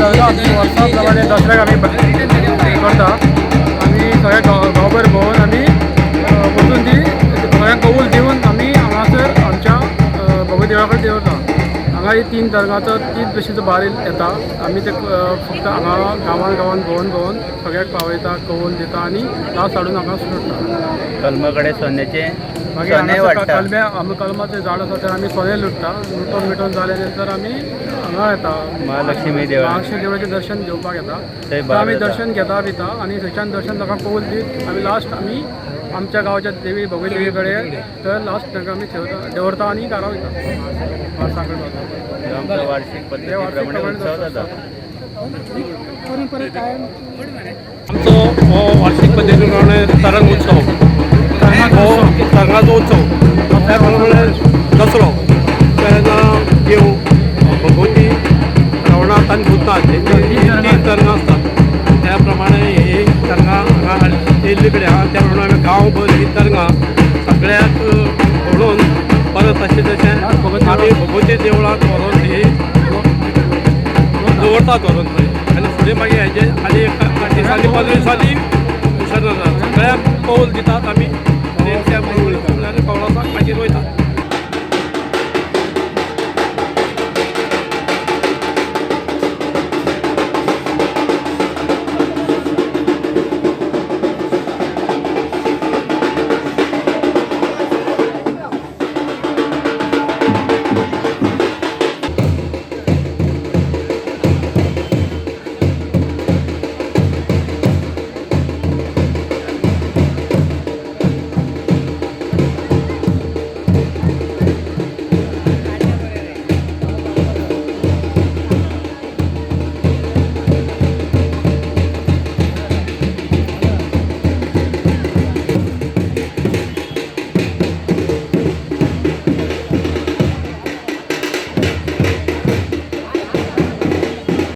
दर्गा आमची वर्सा प्रमाणे दसऱ्याक आमी करता. आमी सगळ्या गांवभर भोंवन आमी वचून ती सगळ्यांक कबूल दिवन आमी हांगासर आमच्या भगवती देवळा कडेन दवरता. हांगा ही तीन तरंगाचो तीन भशेचो भार येता. आमी ते फक्त हांगा गांवान गांवान भोंवन भोंवन सगळ्याक पावयता, कवूल दिता आनी लास्ट हाडून हांगा सोडटा. कलमा कडेन सोन्याचे मागीर सोने हांगासर वाडटा. कलम्या, आमी कलमाचें झाड आसा तें आमी सोनें लुट्टा. लुटोन मिटोन जाले नंतर आमी हांगा येता. महालक्ष्मी देवळान. महालक्ष्मी देवळाचें दर्शन घेवपाक येता. थंय थंय भार आमी जाता. दर्शन घेता बिता आनी थंयच्यान दर्शन ताका कबूल दीत आमी लास्ट आमी आमच्या गांवच्या देवी भगवती देवी कडेन तर लास्ट तांकां आमी ठेवता, दवरता आनी घरा वयता. सांगता. आमचो वार्षिक ते वार्षिक पद्दती प्रमाणे प्रमाणे उत्सव जाता. आमचो हो वार्षिक पद्दती प्रमाणे तरंग उत्सव, हो तरंगाचो उत्सव. त्या प्रमाणे दसरो तेन्ना देव भगवती, रवणाथ आनी भूतनाथ हेंची तीन तरंगां आसतात. त्या प्रमाणे ही तरंगां हांगा येयल्ले कडेन आहा. त्या प्रमाणे आमी गांवभर ही तरंगां सगळ्याक व्हरून परत तशें तशें आमी भगवती देवळांत व्हरून ही दवरतात व्हरून थंय. आनी फुडें मागीर हेजे आनी एक 8 दिसांनी, 15 दिसांनी विसर्जन जाता. सगळ्याक कौल दितात आमी.